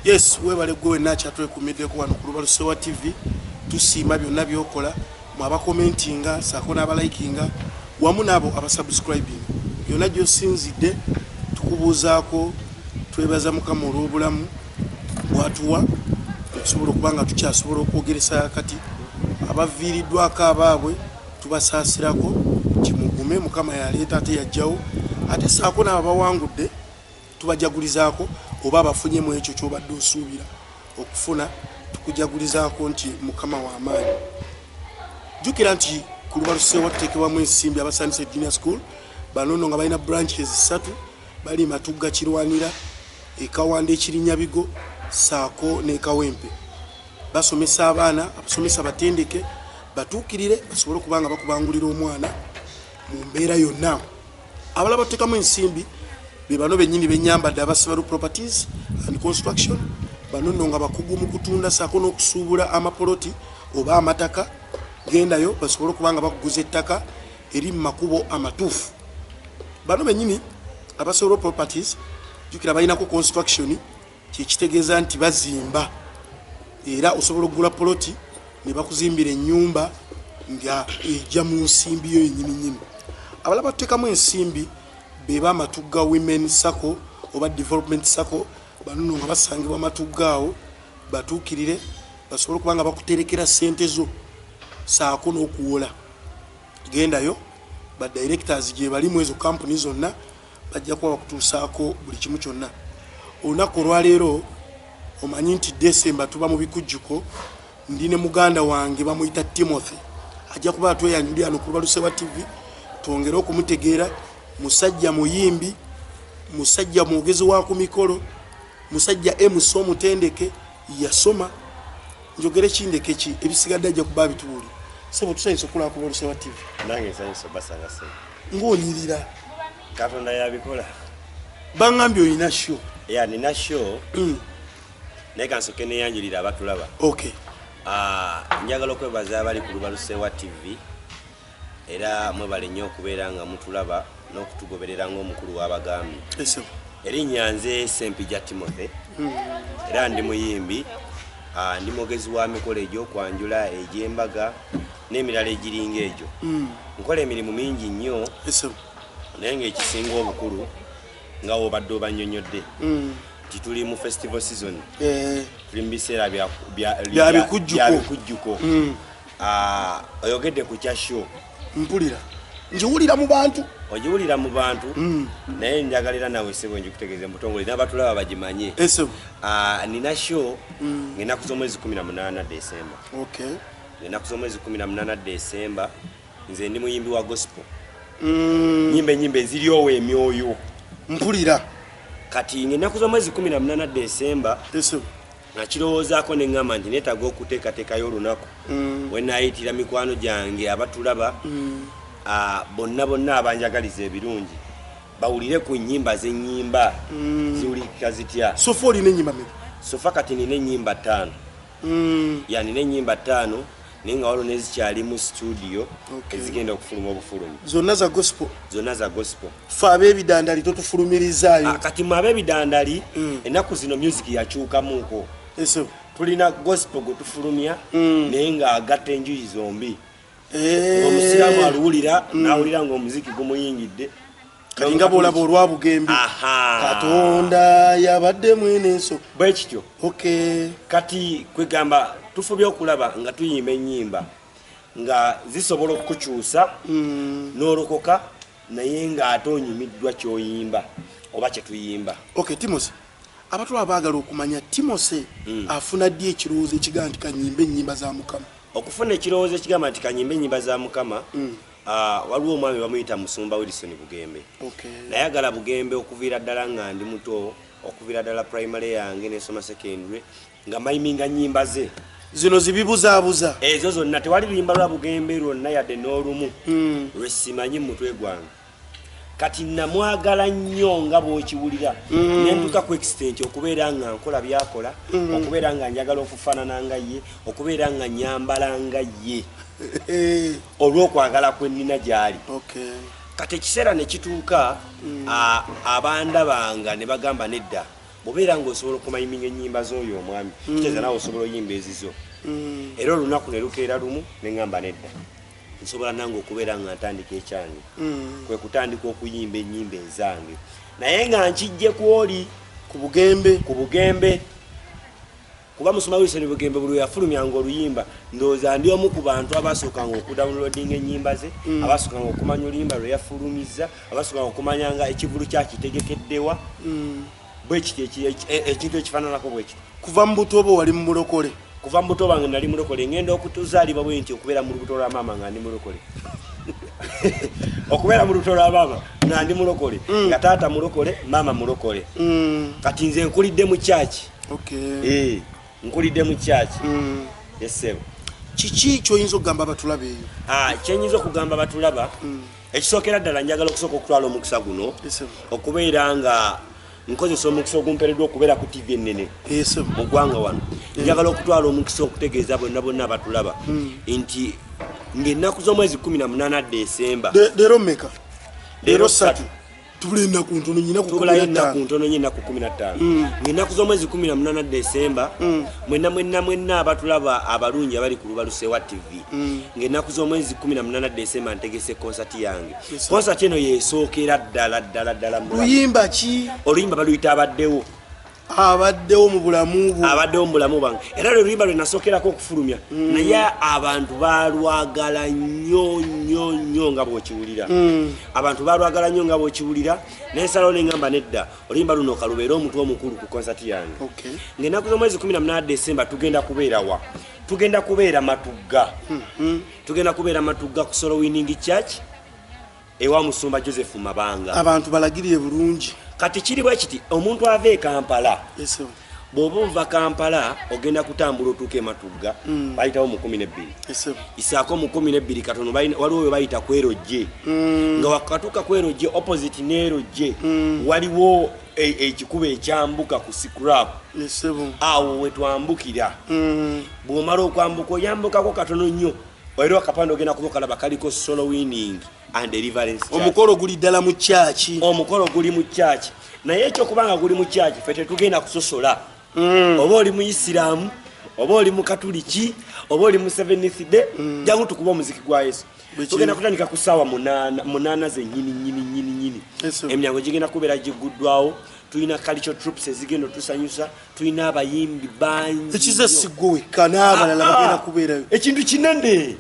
Yes, webale gwe wenna akyatwekumiddeko wano ku Lubalusewa TV. Tusiima byonna byokola, mwe abakomentinga saako n'abalikinga wamu n'abo abasubscribing. Byonna gyosinzidde tukubuuzaako. Twebaza Mukama olw'obulamu bwatuwa okusobola okuba nga tukyasobola okwogeresa. Kati abaviiriddwako abaabwe tubasaasirako nti mugume, Mukama yaleeta ate yajjawo. Ate saako n'abo abawangudde tubajagulizaako, oba abafunyemu ekyo kyobadde osuubira okufuna, tukujagulizaako nti Mukama w'amaanyi. Jjukira nti ku Lubalusewa tuteekebwamu ensimbi abasandisa junior school. Bano nno nga balina branches ssatu, bali Matugga Kirwanira, Ekawanda Ekirinyabigo saako n'Ekawempe. Basomesa abaana, abasomesa batendeke, batuukirire, basobole okuba nga bakubangulira omwana mu mbeera yonna. Abalala bateekamu ensimbi be bano bennyini benyambadde, Abasebalu Properties and Construction. Bano nno nga bakugu mu kutunda saako n'okusuubula amapoloti oba amataka. Gendayo basobole okuba nga bakuguza ettaka eri mu makubo amatuufu. Bano bennyini Abasebalu Properties, jjukira balinako construction, kyekitegeeza nti bazimba, era osobola okugula poloti ne bakuzimbira ennyumba nga ejja mu nsimbi yo yennyini nyini. Abalala batuteekamu ensimbi be Bamatugga Women Sacco oba Development Sacco. Bano nno nga basangibwa Matugga awo, batuukirire basobole okuba nga bakuterekera sente zo saako n'okuwola. Gendayo, ba directors gye balimu ezo kampuni zonna, bajja kuba bakutuusaako buli kimu kyonna. Olunaku olwaleero, omanyi nti Desemba tuba mu bikujjuko, ndi ne muganda wange bamuyita Timothy. Ajja kuba atweyanjulira ano ku Lubalusewa TV twongere okumutegeera. Musajja muyimbi, musajja mwogezi wa ku mikolo, musajja MC omutendeke, yasoma. Njogere kindeke ki ebisigadde, ajja kuba abitubuulira. Sebo, tusanyusa okulaba ku Lubalusewa TV. Nange nsanyusa obasanga, sebo. Ng'onyirira. Katonda yabikola. Baŋŋambye olina show. Ya, nina show, naye kansooke neyanjulira abatulaba. Okay. Ah, njagala okwebaza abali ku Lubalusewa TV, era mwebale nnyo okubeera nga mutulaba n'okutugoberera ng'omukulu w'abagambye. Esebo. Erinnya nze Sempija Timothy, era ndi muyimbi. Ah, ndi mwogezi wa mikolo egy'okwanjula, egy'embaga n'emirala egiringa egyo. Nkola emirimu mingi nnyo, Esebo. naye ng'ekisinga obukulu, nga wobadde obanyonyodde nti tuli mu festival season, tuli mu biseera Bya bikujjuko. bya bikujjuko. Ah, oyogedde ku kya show. Mpulira ngiwulira mu bantu. Ogiwulira mu bantu, naye njagalira nawe sebo njikutegeeze mutongole n'abatulaba bagimanye. Esebo. Ah, nina show ng'ennaku z'omwezi 18 Desemba. Ng'ennaku z'omwezi 18 Desemba, nze ndi muyimbi wa gospel, nyimba enyimba eziryowa emyoyo. Mpulira. Kati ng'ennaku z'omwezi 18 Desemba, Esebo. nakirowoozaako ne ŋŋamba nti neetaaga okuteekateekayo olunaku we naayitira mikwano gyange abatulaba, ah, bonna bonna abanjagaliza ebirungi, bawulire ku nnyimba z'ennyimba ziwulikika zitya. So far olina ennyimba meka? So far kati nina ennyimba ttaano. Ya, nina ennyimba ttaano, naye nga waliwo nezikyali mu studio ezigenda okufuluma obufulumi. Zonna za gospel? Zonna za gospel. Fe ab'ebidandali totufulumirizaayo? Ah, kati mwe ab'ebidandali, ennaku zino music yakyukamuko. Esebo. Tulina gospel gwe tufulumya, naye ng'agatta enjuyi zombi. Omusiraamu aluwulira n'awulira ng'omuziki gumuyingidde. Kati nga bwolaba olwabugembe, Katonda yabadde mwene enso. Bwe kityo. Kati kwegamba tufubye okulaba nga tuyimba ennyimba nga zisobola okukukyusa n'olokoka, naye ng'ate onyumiddwa ky'oyimba oba kye tuyimba. Okay, Timothy, abatulaba baagala okumanya, Timothy afuna ddi ekirowoozo ekigamba nti kanyimbe ennyimba za Mukama? Okufuna ekirowoozo ekigamba nti kanyimbe ennyimba za Mukama, ah, waliwo omwami bamuyita Musumba Wilson Bugembe. Nayagala Bugembe okuviira ddala nga ndi muto, okuviira ddala primary yange nesoma secondary nga mayiminga nnyimba ze. Zino zibibuzaabuza? Ezo zonna, tewali luyimba lwa Bugembe lwonna yadde n'olumu lwe simanyi mu mutwe gwange. Kati namwagala nnyo nga bw'okiwulira, nentuuka ku extent okubeera nga nkola byakola, okubeera nga njagala okufaanana nga ye, okubeera nga nyambala nga ye, olw'okwagala kwe nnina gy'ali. Kati ekiseera ne kituuka, abandabanga ne bagamba nedda. Bw'obeera ng'osobola okumayiminga ennyimba z'oyo omwami, kitegeeza naawe osobola oyimba ezizo. Era olunaku ne lukeera lumu ne ŋŋamba, nedda, nsobola nange okubeera nga ntandika ekyange. Kwe kutandika okuyimba ennyimba ezange, naye nga nkijje ku oli. Ku Bugembe. Ku Bugembe, kuba Musumba Wilson Bugembe buli weyafulumyanga oluyimba, ndowooza ndi omu ku bantu abasookanga okudownloadinga ennyimba ze, abasookanga okumanya oluyimba lwe yafulumizza, abasookanga okumanya nga ekivulu kyakitegekeddewa, bwe kiti ekintu ekifaananako bwe kiti. Kuva mu buto bwo wali mu mulokole? Kuva mu buto bwange nali mulokole. Ngenda okutuzaalibwa bwe nti okubeera mu lubuto lwa maama nga ndi mulokole, okubeera mu lubuto lwa maama nga ndi mulokole, nga taata mulokole, maama mulokole. Kati nze nkulidde mu kyaki. Eh, nkulidde mu kyaki. Esebo. Kiki kyoyinza okugamba abatulaba eyo? Ah, kyenyinza okugamba batulaba, ekisookera ddala, njagala okusooka okutwala omukisa guno okubeera nga nkozesa omukisa ogumpereddwa okubeera ku TV ennene mu ggwanga wano. Njagala okutwala omukisa okutegeeza bonna bonna abatulaba nti ng'ennaku z'omwezi 18 Desemba. Leero mmeka? Leero 3. Tubula ennaku ntono, nyina. Tubulayo ennaku ntono nyo, ennaku 15. Ng'ennaku z'omwezi 18 Desemba, mwenna mwenna mwenna abatulaba abalungi abali ku Lubalusewa TV, ng'ennaku z'omwezi 18 Desemba ntegese konsati yange. Konsati eno yesookera ddala ddala ddala mu bulamu. Luyimba ki? Oluyimba baluyita "Abaddewo". Abaddewo mu bulamu bwo. Abaddewo mu bulamu bwange, era lwe luyimba lwe nasookerako okufulumya, naye abantu balwagala nnyo nnyo nnyo nga bw'okiwulira. Abantu balwagala nnyo nga bw'okiwulira. Nensalawo neŋŋamba, nedda, oluyimba luno kalubeere omutwe omukulu ku konsati yange. Ng'ennaku z'omwezi 18 Desemba tugenda kubeera wa? Tugenda kubeera Matugga. Tugenda kubeera Matugga ku Soul Winning Church ewa Musumba Joseph Mabanga. Abantu balagirire bulungi. Kati kiri bwe kiti, omuntu ava e Kampala, Yes, sir. bw'oba ova Kampala ogenda kutambula otuuka e Matugga, bayitawo mu 12. Yes, sir. Isaako mu 12 katono, waliwo we bayita Kwerojje. Nga wakatuuka Kwerojje, opposite n'Erojje waliwo ekikubo ekyambuka ku scrap. Yes, sir. Awo wetwambukira. Bw'omala okwambuka, oyambukako katono nnyo, era akapande ogenda kuba okalaba kaliko Soul Winning and Deliverance Church. Omukolo guli ddala mu kyaki? Omukolo guli mu kyaki, naye ekyokubanga guli mu kyaki, ffe tetugenda kusosola oba oli muyisiraamu, oba oli mukatuliki, oba oli mu Seventh Day. Jangu tukuba omuziki gwa Yesu. Tugenda kutandika ku ssaawa 8 zenyini nyini nyini nyini. Yes, sir. Emiryango gigenda kubeera giguddwawo. Tulina culture troops ezigenda otusanyusa, tulina abayimbi bangi. Ekiza sigwe wekka, n'abalala bagenda kubeerayo. Ekintu kinene.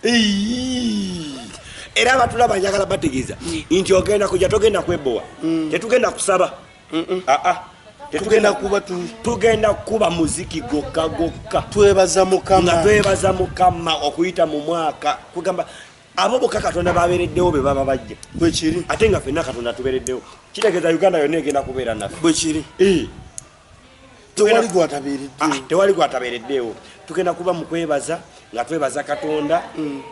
Eyi. Era abatulaba njagala bategeeza nti ogenda kujja, togenda kwebowa, tetugenda kusaba. Aa. Tugenda kuba Tugenda kuba muziki gokka gokka. Twebaza Mukama. Nga twebaza Mukama okuyita mu mwaka, kugamba abo bokka Katonda babeereddewo be baba bajja. Bwekiri. Ate nga ffenna Katonda tubeereddewo, kitegeeza Uganda yonna egenda kubeera naffe. Bwekiri. Eh. Tewali gwatabeereddewo. Ah, tewali gwatabeereddeewo. Tugenda kuba mu kwebaza, nga twebaza Katonda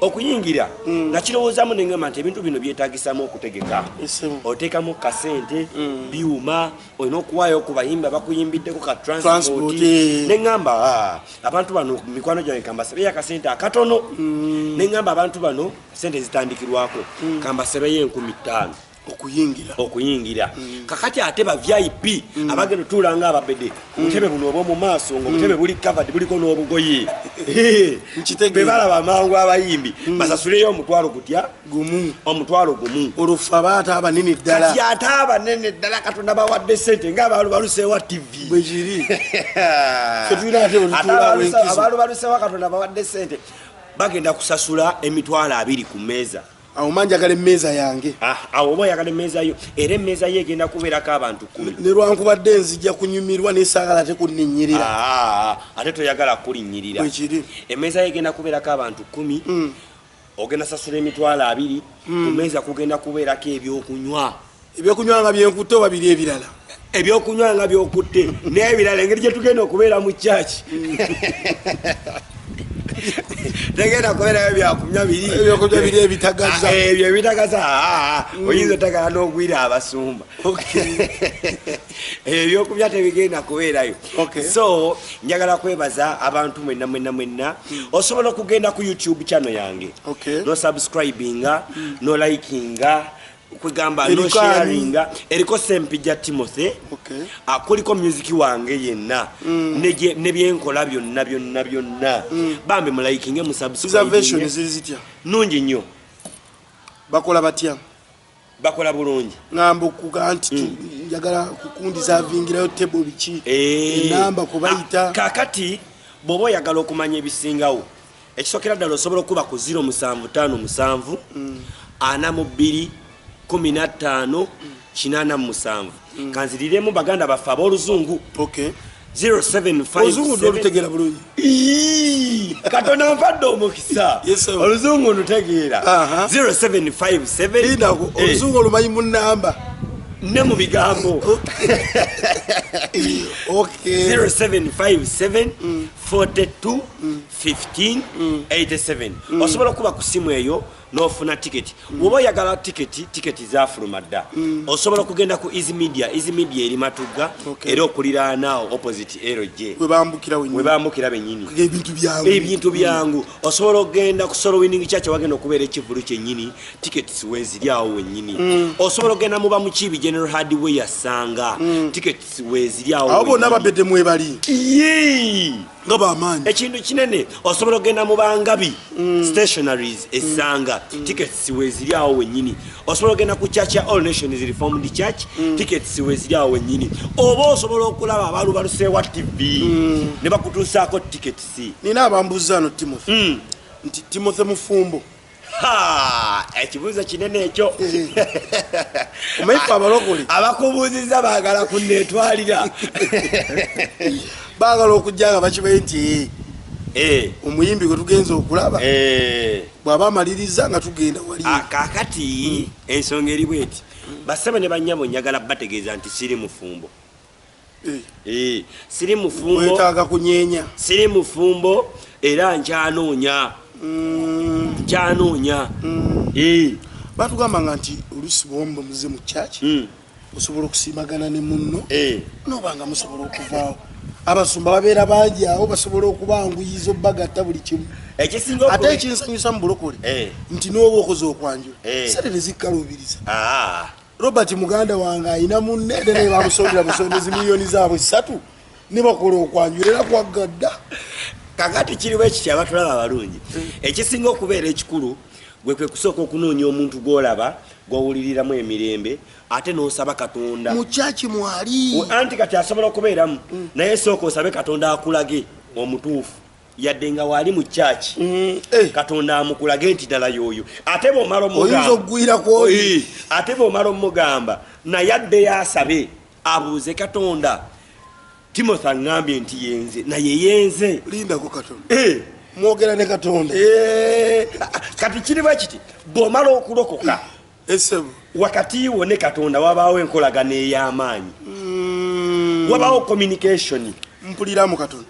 okuyingira nga kirowoozaamu neŋŋamba nti ebintu bino byetagisamu okutegeka. Ssebo. Oteekamu kasente, byuma, olina okuwaayo ku bayimbi abakuyimbiddeko, ka transport. Transport, eh. Neŋŋamba, "Ah, abantu bano mikwano gyange, kambasabeyo akasente akatono." Neŋŋamba abantu bano sente zitandikirwako, kambasabeyo 5000. Okuyingira. Okuyingira. Kakati ate ba VIP abagenda otuula nga ababede ku butebe buno obw'omu maaso, nga obutebe buli covered, buliko n'obugoye. Nkitegeera. Be balaba amangu abayimbi, basasuleyo 100,000 gutya? 1. 1,000. Olwo ffe abaata abanene ddala? Kati ate abanene ddala Katonda bawadde sente ngaabalubalusewa TV. Bwekiri. Ffe tulina ate Ate wetutuula awenkizo. abalubalusewa Katonda bawadde sente bagenda kusasula 20,000 ku mmeeza. Awo ma njagala emmeeza yange. Ah, awo oba oyagala emmeeza yo, era emmeeza yo egenda kubeerako abantu 10. Ne lwankubadde nzija kunyumirwa, nesaagala ate kunninnyirira. Ah, ate toyagala kulinnyirira. Bwekiri. Emmeeza yo egenda kubeerako abantu 10, ogenda sasula 20,000 ku mmeeza. Kugenda kubeerako ebyokunywa. Ebyokunywa nga byenkutte oba biri ebirala? Ebyokunywa nga byokutte n'ebirala. Engeri gye tugenda okubeera mu kyaki, tegenda kubeerayo byakunywa biri. Ebyokunywa biri ebitagaza. Ah, ebyo ebitagaza, ah, ah, oyinza otagala n'ogwira abasumba. Ebyokunywa tebigenda kubeerayo. So njagala kwebaza abantu mwenna mwenna mwenna. Osobola okugenda ku YouTube channel yange, nosubscribinga, nolikinga. Kwegamba no sharinga eriko Sempijja Timothy. Okay. Akuliko music wange yenna ne byenkola byonna byonna byonna. Bambi mulikinge, musubscribe. Reservation ziri zitya? Nungi nnyo. Bakola batya? Bakola bulungi. Ngamba okuga nti njagala kukundiza table biki, enamba kubayita. Kakati bw'oba oyagala okumanya ebisingawo, ekisookera ddala osobola okuba ku 0757 42 15 87. Kanziriremu baganda baffe ab'oluzungu. Okay. 0757. Oluzungu nolutegeera bulungi. Ii, Katonda mpadde omukisa. Yes, sir. Oluzungu ndutegeera. 0757. Lindako, oluzungu olumanyi mu namba? Ne mu bigambo. Okay. 0757 42 15 87. Osobola okuba ku simu eyo n'ofuna tiketi. Woba oyagala tiketi, tiketi zafuluma dda. Osobola okugenda ku Easy Media. Easy Media eri Matugga, era okuliraanaawo opposite LJ. We bambukira we wenyini. Bambukira bennyini. Ebintu byangu. Ebintu byangu. Osobola okugenda ku Soul Winning Church, wagenda okubeera ekivulu kyennyini, tickets weeziri awo wennyini. Osobola okugenda muba mukiibi General Hardware Sanga, tickets weeziri awo Awo bonna wennyini. Ababedde mwebali. Yee! Nga bamaanyi. Ekintu kinene, osobola okugenda mu bangabi stationaries esanga, tickets weeziri awo wennyini. Osobola okugenda ku church ya All Nations Reformed Church, tickets weeziri awo wennyini. Oba osobola okulaba abalubalusewa TV ne bakutuusaako tickets. Nina abambuuza ano, Timothy, nti Timothy mufumbo? Ha! Ekibuuzo kinene ekyo. Omanyi ffe abalokole Abakubuuziza baagala kunneetwalira. Baagala okujja nga bakimanyi nti omuyimbi gwe tugenza okulaba bw'aba amaliriza nga tugenda wali. Ah, kaakati ensonga eri bweti, bassebo ne bannyabo, njagala bategeeza nti siri mufumbo. Siri mufumbo. Wetaaga kunyeenya. Siri mufumbo era nkyanoonya, nkyanoonya. Batugamba nga nti oluusi bwomba muze mu kyaki, osobola okusiimagana ne munno, noba nga musobola okuvaawo. Abasumba babeera bangi awo, basobola okubanguyiza obbagatta buli kimu. Ekisinga Ate ekinsanyusa mu bulokole nti n'oba okoze okwanjula, sente tezikkaluubiriza. Robert muganda wange ayina munne, ate naye bamusondera busondezi miliyoni zaabwe 3 ne bakola okwanjula era kwaggadda. Kakati kiriwo ekiti, abatulaba abalungi, ekisinga okubeera ekikulu gwe kwe kusooka okunoonya omuntu gw'olaba gw'owuliriramu emirembe, ate n'osaba Katonda. Mu kyaki mwali. Anti kati asobola okubeeramu, naye sooka osabe Katonda akulage omutuufu, yadde nga waali mu kyaki. Katonda amukulage nti ddala y'oyo, ate bw'omala Oyinza omugamba okugwira kwoli. Ate bw'omala omugamba naye addeyo asabe, abuuze Katonda, Timothy aŋŋambye nti yenze, naye yenze? Lindako katono. Mwogera ne Katonda? Kati kiri bwe kiti, bw'omala okulokoka, Esebo. wakati wo ne Katonda wabaawo enkolagano ey'amaanyi, wabaawo communication. Mpuliramu katono.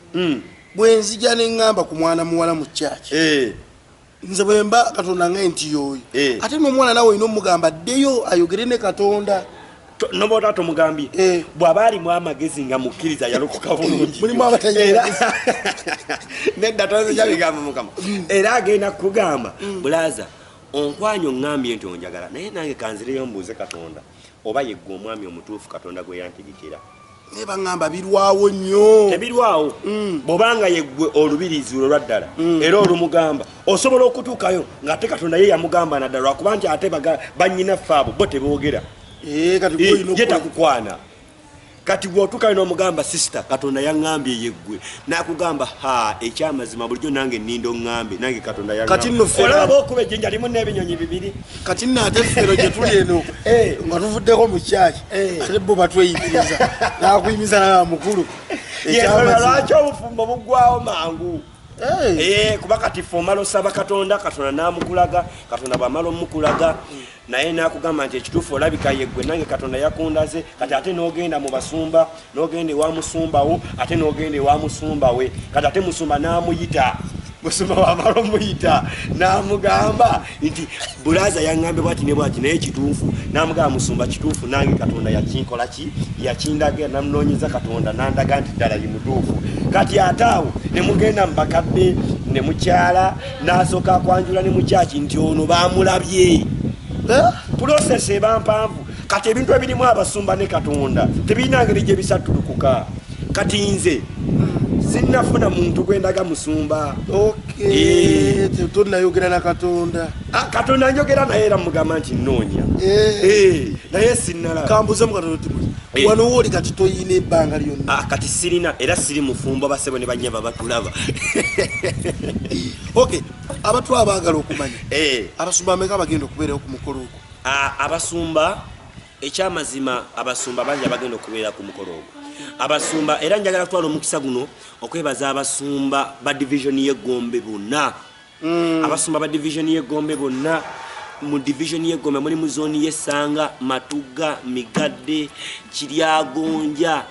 Bwe nzija ne ŋŋamba ku mwana muwala mu kyaki, nze bwe mba Katonda nga nti y'oyo, ate n'omwana nawe olina omugamba addeyo ayogere ne Katonda. Noba ota tomugambye, bw'aba alimu amagezi nga mukkiriza, yalokoka bulungi. Mulimu abatalina. Nedda, tonzija bigambo mukama, era agenda kukugamba, bulaza onkwanya, oŋŋambye nti onjagala, naye nange kanzireyo mbuuze Katonda oba yeggwe omwami omutuufu Katonda gwe yantegekera. Naye baŋŋamba birwawo nnyo. Tebirwawo. Bw'obanga yeggwe olubirizi lwo lwaddala era olumugamba, osobola okutuukayo ng'ate Katonda ye yamugamba naddala, lwakuba nti ate bannyinaffe abo bo teboogera. Kati gwe olina Ye takukwana. Kati bw'otuukayo n'omugamba, sister, Katonda yaŋŋambye yeggwe, n'akugamba, ha, ekyamazima bulijjo nange nninda oŋŋambe, nange Katonda Kati nno olaba bookuba ejjinja limu n'ebinyonyi bibiri. Kati nno ate ffero gye tuli eno, nga tuvuddeko mu kyaki, ate bo batweyimiriza, nakuyimiza naye mukulu. Yensonga lwaki obufumbo buggwawo mangu. Kuba kati ffe omala osaba Katonda, Katonda n'amukulaga. Katonda bw'amala omukulaga, naye n'akugamba nti ekituufu olabika yeggwe, nange Katonda yakundaze. Kati ate n'ogenda mu basumba, n'ogenda ewa musumbawo, ate n'ogenda ewa musumba we. Kati ate musumba n'amuyita. Musumba bw'amala omuyita n'amugamba nti bulaza yaŋŋambye bwati ne bwati, naye kituufu? N'amugamba, musumba, kituufu, nange Katonda yakinkola ki, yakindaga, namunoonyeza Katonda nandaga nti ddala ye mutuufu. Kati ate awo ne mugenda mu bakadde ne mukyala, n'asooka akwanjula ne mukyaki nti ono baamulabye. Process eba mpanvu. Kati ebintu ebirimu abasumba ne Katonda tebirina ngeri gye bisattulukuka. Kati nze sinnafuna muntu gwendaga musumba. Okay. Tonayogera na Katonda? Ah, Katonda njogera naye era mugamba nti nnoonya. Naye sinnalaba. Kambuze mu Katonda Timothy. Wano wooli kati toyina ebbanga lyonna? Ah, kati sirina era siri mufumbo, basebo ne banyaba batulaba. Okay, abatulaba baagala okumanya abasumba ameka bagenda okubeerawo ku mukolo ogwo? Ah, abasumba, ekyamazima abasumba bangi abagenda okubeera ku mukolo ogwo. Abasumba, era njagala kutwala omukisa guno okwebaza abasumba ba division y'Eggombe bonna. Abasumba ba division y'Eggombe bonna, mu division y'Eggombe mulimu zooni y'Essanga, Matugga, Migadde, Kiryagonja,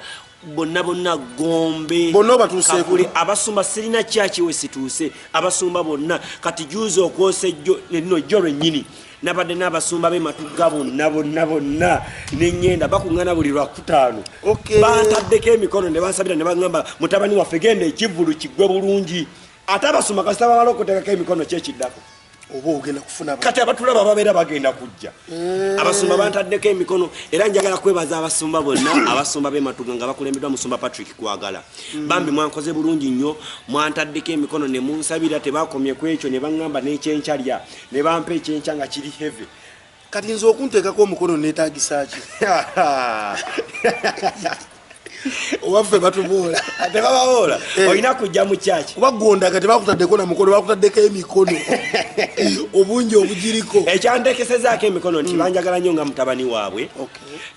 bonna bonna, Gombe. Bonna obatuuseeko? Kakule. Abasumba sirina kyaki we situuse, abasumba bonna. Kati juzi okwosa ejjo nno jjo lwennyini nabadde n'abasumba b'e Matugga bonna bonna bonna, neŋŋenda bakuŋŋaana buli Lwakutaano. Bantaddeko emikono ne bansabira ne baŋŋamba, "Mutabani waffe, genda ekivvulu kiggwe bulungi." Ate abasumba kasita bamala okuteekako emikono, kyekiddako oba ogenda kufuna kati abatulaba babeera bagenda kujja. Abasumba bantaddeko emikono era njagala kwebaza abasumba bonna, abasumba b'e Matuga nga bakulembeddwa musumba Patrick Kwagala. Bambi mwankoze bulungi nnyo, mwantaddeko emikono ne munsabira. Tebakomye ku ekyo, ne baŋŋamba n'ekyencalya ne bampa ekyenkya nga kiri heavy. Kati nze okunteekako omukono neetagisa ki? Owaffe batuboola. Tebababoola. Olina kujja mu kyaki. Kuba gondaga tebakutaddeko na mukono, bakutaddeko emikono obungi obugiriko. Ekyantekesezaako emikono nti banjagala nnyo nga mutabani waabwe,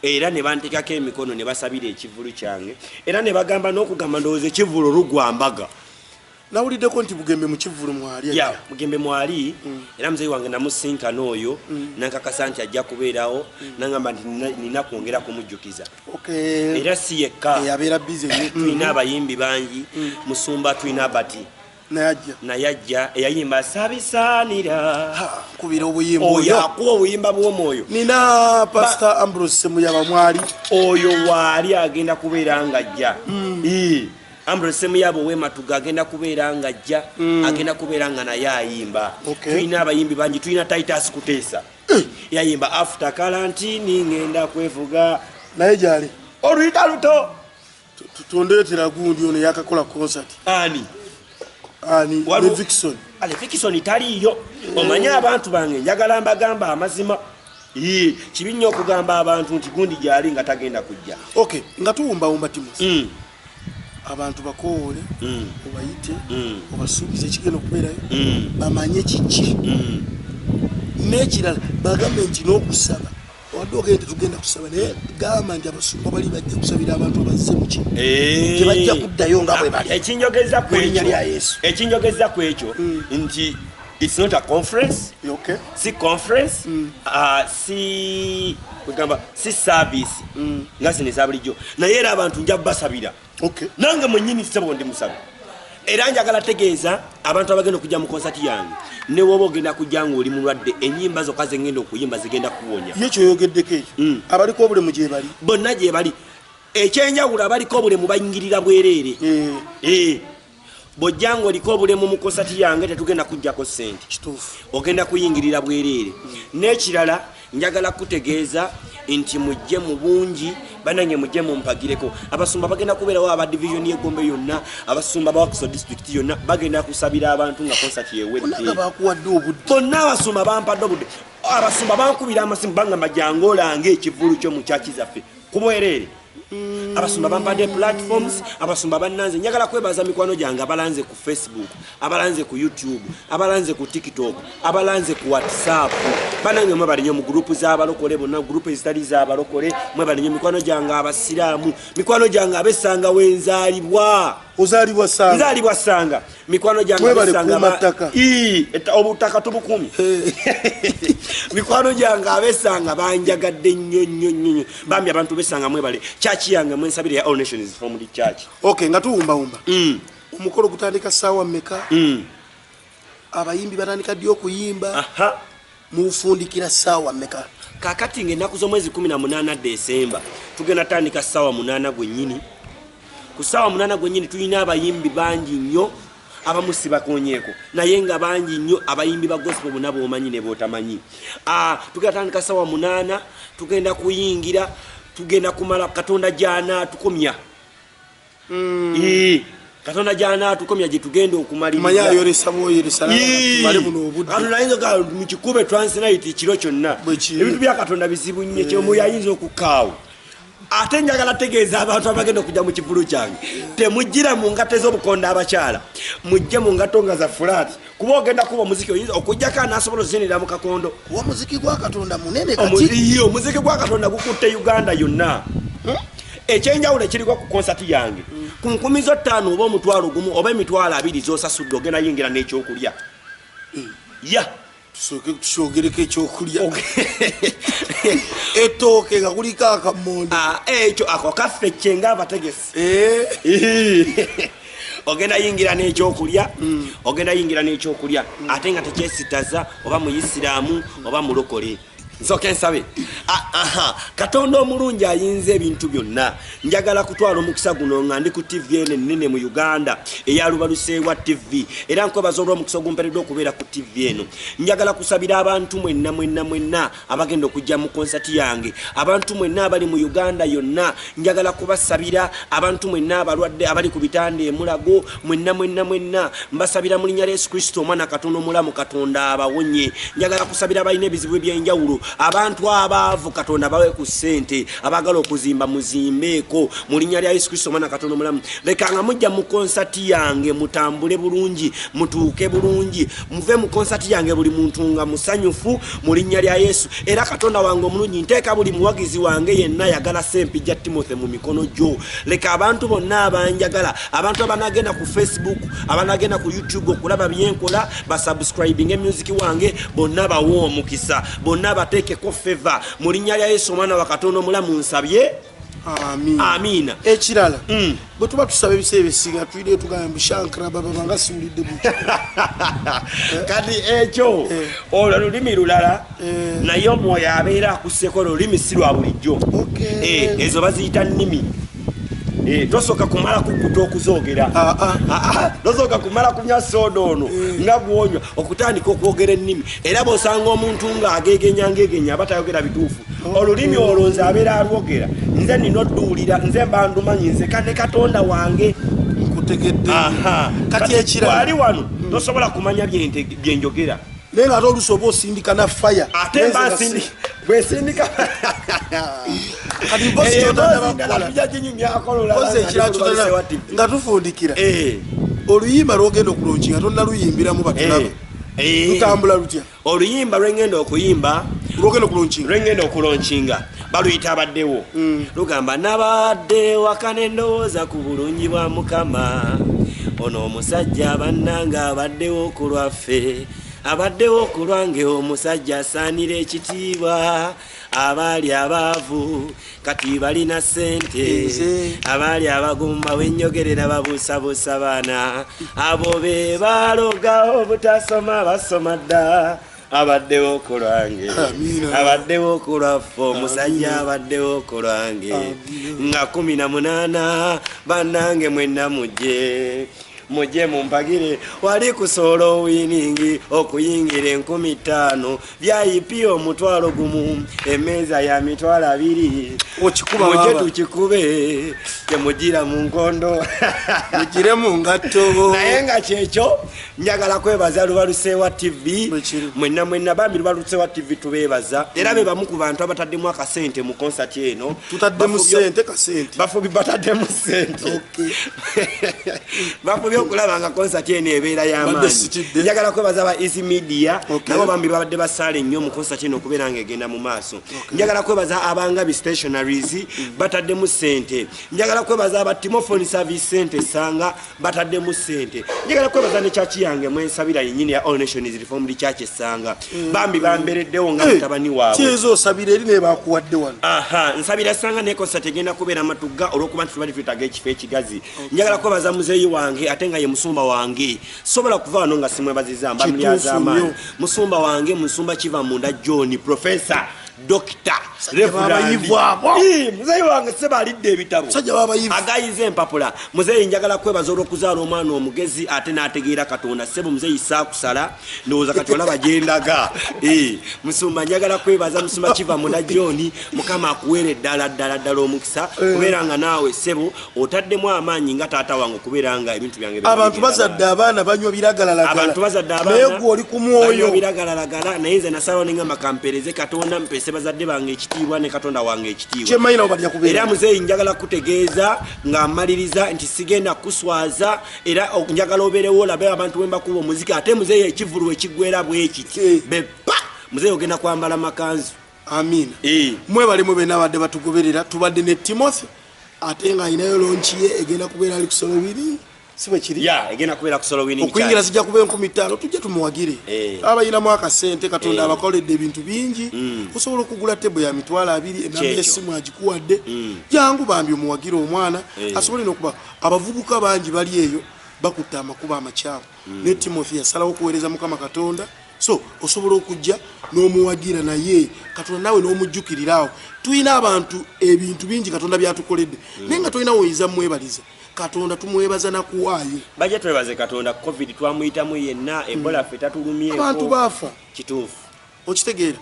era ne bantekako emikono ne basabira ekivulu kyange, era ne bagamba n'okugamba ndowooza ekivulu lugwa mbaga. Nawuliddeko nti Bugembe mu kivulu mwali. Ya, Bugembe mwali, era muzeyi wange namusinkana oyo nankakasa nti ajja kubeerawo, nangamba nti nina kwongera kumujjukiza. Era si yekka. Abeera busy nnyo. Tulina abayimbi bangi. Musumba tulina bati naye ajja. Naye ajja, eyayimba "Sabisaanira". Nkubira obuyimba. Oyo oyo akuba obuyimba bw'omwoyo. Nina Pastor Ambrose Semuyaba mwali? Oyo waali, agenda kubeera nga ajja. Ii, Ambrose Semuyaba ow'e Matuga agenda kubeera nga ajja, agenda kubeera nga naye ayimba. Tulina abayimbi bangi. Tulina Titus Kuteesa yayimba "After Karantini ngenda kwevuga". Naye gyali? Oluyita luto. Tondeetera gundi ono yakakola concert. Ani? Ani? Levikson. Levikson taliiyo. Omanye abantu bange njagala mbagamba amazima. Ii, kibi nnyo okugamba abantu nti gundi gyali nga tagenda kujja. Okay, nga tuwumbawumba, Timothy, abantu bakoowole, obayite, obasuubize ekigenda okubeerayo, bamanye kiki. N'ekirala bagambe nti n'okusaba wadde ogende tetugenda kusaba, naye gamba nti abasumba bali bajja kusabira abantu abazze muki, tebajja kuddayo nga bwe bali. Ekinjogeza ku Mu linnya ekyo lya Yesu. Ekinjogeza ku ekyo nti it's not a conference, si conference, si kwegamba si service nga zino eza bulijjo, naye era abantu nja basabira. Nange mwenyini ssebo ndi musabe, era njagala tegeeza abantu abagenda okujja mu konsati yange, ne woba ogenda kujja nga oli mulwadde, enyimba zokka zengenda okuyimba zigenda kuwonya. Ye kyoyogeddeko ekyo, abaliko obulemu gye bali? Bonna gye bali. Ekyenjawulo, abaliko obulemu bayingirira bwereere. Bw'ojja nga oliko obulemu mu konsati yange, tetugenda kujjako ssente. Ogenda kuyingirira bwereere. N'ekirala njagala kutegeeza nti mujje mu bungi, banange, mujje mumpagireko. Abasumba bagenda kubeerawo, aba division y'Egombe yonna, abasumba ba Wakiso district yonna bagenda kusabira abantu nga konsati ewedde. Bonna nga bakuwadde obudde. Bonna abasumba bampadde obudde. Abasumba bankubira amasimu, bangamba jangu olange ekivulu kyo mu kyaki zaffe ku bwereere. Abasumba bampadde platforms. Abasumba bannanze, njagala kwebaza mikwano gyange abalanze ku Facebook, abalanze ku YouTube, abalanze ku TikTok, abalanze ku WhatsApp. Banange mwebale nnyo. Mu gurupu z'abalokole bonna, gurupu ezitali z'abalokole, mwebale nnyo. Mikwano gyange abasiraamu, mikwano gyange ab'Essanga wenzaalibwa. Ozaalibwa Sanga? Nzaalibwa Ssanga. Mikwano gyange Mwebale ab'Essanga kuuma ttaka. Ii, obutaka tubukuumi. Mikwano gyange ab'Essanga banjagadde nnyo nnyo nnyo nnyo. Bambi abantu b'Essanga mwebale. Kyaki yange mwensabire ya All Nations Reformed Church. Okay, nga tuwumbawumba, omukolo gutandika ssaawa mmeka? Abayimbi batandika ddi okuyimba? Mufundikira ssaawa mmeka? Kakati ngaennaku z'omwezi 18 Desemba tugenda tandika ssaawa 8 gwennyini. Ku ssaawa 8 gwennyini tulina abayimbi bangi nnyo Abamu sibakonyeeko, naye nga bangi nnyo abayimbi ba gospel bonna b'omanyi ne b'otamanyi. Tugenda tandika sawa 8, tugenda kuyingira, tugenda kumala Katonda gy'anaatukomya. Katonda gy'anaatukomya gye tugenda okumaliriza. Manya ayolesa bw'oyolesa, tumale buno obudde. Katonda ayinza okugamba mukikube translate ekiro kyonna. Bwe kiri. Ebintu bya Katonda bizibu nnyo, ky'omwoyo ayinza okukaawo. Ate njagala tegeeza abantu abagenda okujja mu kivulu kyange, temujjira mu ngatto ez'obukonda abakyala, mujje mu ngatto nga za fulaati, kuba ogenda kuba omuziki oyinza okujjako anaasobola ozinira mu kakondo. Kuba omuziki gwa Katonda munene kati. Omuziki gwa Katonda gukutte Uganda yonna. Ekyenjawulo ekiriko ku konsati yange, ku nkumi zo 5 oba 10,000 oba 20,000 z'osasudde, ogenda yingira n'ekyokulya. Ya. Tusooke tusyogereko ekyokulya. Ettooke nga kuliko akamondo. Ekyo ako kaffe kye ng'abategesi. Ogenda yingira n'ekyokulya, ogenda yingira n'ekyokulya, ate nga tekyesitaza oba muyisiraamu oba mulokole. Nsooke nsabe. Katonda omulungi ayinza ebintu byonna, njagala kutwala omukisa guno nga ndi ku TV eno ennene mu Uganda eya Lubaluseewa TV, era nkwebaza olw'omukisa ogumpeereddwa okubeera ku TV eno. Njagala kusabira abantu mwenna mwenna mwenna abagenda okujja mu konsati yange, abantu mwenna abali mu Uganda yonna, njagala kubasabira, abantu mwenna abalwadde abali ku bitanda e Mulago, mwenna mwenna mwenna mbasabira mu linnya lya Yesu Kristo omwana Katonda omulamu, Katonda abawonye. Njagala kusabira abalina ebizibu eby'enjawulo, abantu abaavu Katonda bawe ku ssente, abaagala okuzimba muzimbeeko mu linnya lya Yesu Kristo omwana Katonda omulamu. Leka nga mujja mu konsati yange mutambule bulungi, mutuuke bulungi, muve mu konsati yange buli muntu nga musanyufu mu linnya lya Yesu. Era Katonda wange omulungi, nteeka buli muwagizi wange yenna ayagala Ssempijja Timothy mu mikono gyo. Leka abantu bonna abanjagala, abantu abanagenda ku Facebook, abanagenda ku YouTube okulaba byenkola, basubscribinge music wange, bonna bawe omukisa, bonna bateekeko favor mu linnya lya Yesu omwana wa Katonda omulamu nsabye. Amiina. Amiina. Ekirala, bwe tuba tusaba ebiseera ebisinga tulina tugamba mbu Shankara baba nga siwulidde buki. Kati ekyo olwo lulimi lulala, naye omwoyo abeera akusseko olulimi si lwa bulijjo. Ezo baziyita nnimi. Tosooka kumala kukkuta okuzoogera. Tosooka kumala kunywa sooda ono nga bw'onywa okutandika okwogera ennimi. Era bw'osanga omuntu ng'ageegenya ngeegenya aba tayogera bituufu. Olulimi olwo nze abeera alwogera, nze nina odduwulira, nze mba ndumanyi nzeka ne Katonda wange. Nkutegedde. Kati ekirala. Bw'ali wano tosobola kumanya bye njogera. Naye ng'ate oluusi oba osindika na fire. Ate mba bwe nsindika. Kati mpozi ky'otannaba kukola. Tujja ginyumyako olulala Mpozi nga ekirala ndi ku Lubalusewa ky'otannaba TV. nga tufundikira. Oluyimba lw'ogenda okulonkinga tonnaluyimbiramu batulaba. Lutambula lutya? Oluyimba lwe ngenda okuyimba, lw'ogenda okulonkinga. Lwe ngenda okulonkinga, baluyita abaddewo. Lugamba nabadde waka ne ndowooza ku bulungi bwa Mukama. Ono omusajja bannange abaddewo ku lwaffe, abaddewo ku lwange, omusajja asaanira ekitiibwa. Abaali abaavu kati balina ssente, abaali abagumba wenjogerera babuusabuusa baana, abo be baloga obutasoma basoma dda. Abaddewo ku lwange, abaddewo ku lwaffe, omusajja abaddewo ku lwange. Nga 18 bannange mwenna mujje, mujje mumpagire. Wali kusobola owiningi okuyingira 5,000, VIP 10,000, emmeeza ya 20,000. Okikuba Mujje baba. tukikube, temugira mu nkondo, mugire mu ngatto. Naye nga kyekyo, njagala kwebaza Lubalusewa TV. Bwe kiri. Mwenna mwenna bambi Lubalusewa TV tubeebaza, era be bamu ku bantu abataddemu akasente mu konsati eno. Tutaddemu ssente, kasente. Bafubi bataddemu ssente. Bafubye okulaba nga konsati eno ebeera y'amaanyi. Badde sitidde. Njagala kwebaza ba Easy Media, nabo bambi babadde basaale nnyo mu konsati eno okubeera nga egenda mu maaso. Njagala kwebaza abangabi stationaries, bataddemu ssente. Njagala kwebaza aba Timophone Service Center Essanga, bataddemu ssente. Njagala kwebaza ne church yange mwensabira yennyini ya All Nations Reformed Church Essanga, bambi bambereddewo nga mutabani waabwe. Kiyinza osabira eri naye bakuwadde wano. Aha, nsabira Ssanga ne concert egenda kubeera Matugga olw'okuba nti tubadde twetaaga ekifo ekigazi. Njagala kwebaza muzeeyi wange ate nga ye musumba wange, sobola kuva wano nga simwebaziza, mba Kituufu mulyazaamaanyi. nnyo. Musumba wange, musumba Kiva Munda John, professor, Dokita babayivu abo. Muzeeyi wange seba alidde ebitabo. Musajja babayivu. Agayiza empapula. Muzeeyi, njagala kwebaza olw'okuzaala omwana omugezi ate n'ategeera Katonda. Sebo muzeeyi, saakusala, ndowooza kati olaba gyendaga. Musumba, njagala kwebaza Musumba Kiva Muna John, Mukama akuweere ddala ddala ddala omukisa, kubeera nga naawe sebo otaddemu amaanyi nga taata wange okubeera nga ebintu byange byonna Abantu bigenda. Bazadde abaana banywa biragalalagala. Abantu bazadde abaana Naye gwe oli ku mwoyo. Banywa biragalalagala, naye nze nasalawo nengamba kampeereze Katonda, mpeese bazadde bange ekitiibwa ne Katonda wange ekitiibwa. Kyemmanyi nabo bajja kubeera. Era muzeeyi, njagala kutegeeza nga mmaliriza nti sigenda kuswaza, era njagala obeerewo olabe abantu bwe mbakuba omuziki. Ate muzeeyi, ekivulu ekiggwera bwe kiti, bepa muzeeyi ogenda kwambala makanzu. Amiina. Eh. Mwebale mwe benna abadde batugoberera. Tubadde ne Timothy, ate ng'alinayo launch ye egenda kubeera ali ku Solowini, si bwe kiri? Ya, egenda kubeera ku Solowini. Okuyingira zijja kuba 5000. Tujje tumuwagire. Abayinamu akasente, Katonda abakoledde ebintu bingi. Osobola okugula table ya 20,000, enamba Kyekyo. esimu agikuwadde. Jangu bambi omuwagire omwana, asobole nokuba. Abavubuka bangi bali eyo bakutta amakubo amakyamu, ne Timothy yasalawo okuweereza Mukama Katonda. So osobola okujja n'omuwagira, naye Katonda naawe n'omujjukirirawo. Tulina abantu ebintu bingi Katonda byatukoledde, naye nga tolina woyinza mwebaliza. Katonda tumwebaza nakuwaayo. Bajja twebaze Katonda, COVID twamuyitamu yenna, Ebola ffe tatulumyeko. Abantu baafa. Kituufu. Okitegeera?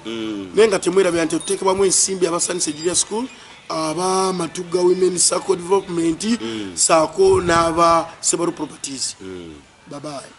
Naye nga temwerabira nti otuteekebwamu ensimbi abasanisa Julia School, aba Matuga Women Circle Development, saako n'aba Sebalu Properties. Babayi.